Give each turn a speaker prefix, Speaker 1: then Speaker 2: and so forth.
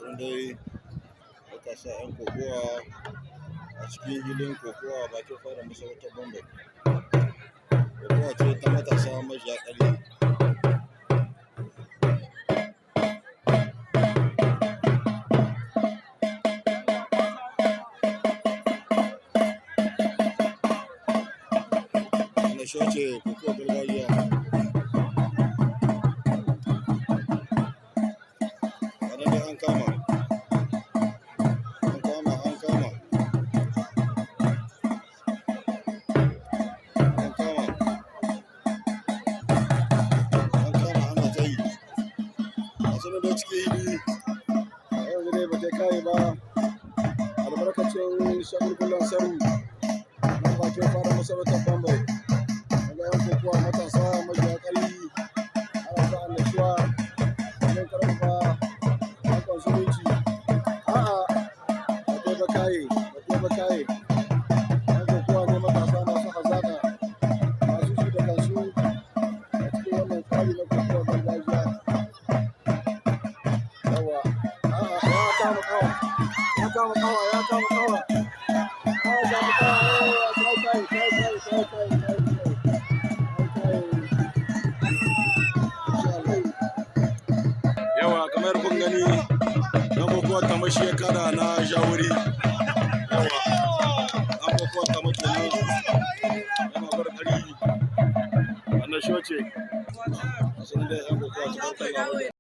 Speaker 1: Sun dai matasa 'yan kokowa a cikin hilin kokowa bakin fadar masarautar Bambai. Kokowa ce ta matasa majiya ƙarfi. Annashuwa ce kokowar gargajiya. Ga nan dai an kama. An kama, an kama. An kama. An kama ana ta yi. Ga su nan dai cikin hili. Har yanzu dai ba ta kai ba. Albarkacin shagulgulan Saru nan bakin fadar masarautar Bambai. Kaga 'yan kokowa matasa majiya ƙarfi ana ta annashuwa domin ƙarfafa danƙon zumunci. A'a, ba tai ba kaye, ba tai ba kaye. 'Yan kokowa ne matasa masu hazaƙa, masu ji da kansu a cikin wannan tsari na kokowar gargajiya. Yawwa, a'a, ya kama ƙafa, ya kama ƙafa, ya kama ƙafa. Ya kama ƙafa, ta kai, ta kai, ta kai, ta kai. Ta kai. Insha Allah. Yawwa, kamar kun gani, ɗan kokowar Tama shi ya kada na Jawuri. Yawwa, ɗan kokowar Tama kenan yana gwada ƙarfi. Annashuwa ce. Ga su nan dai 'yan kokowa tabarkalla.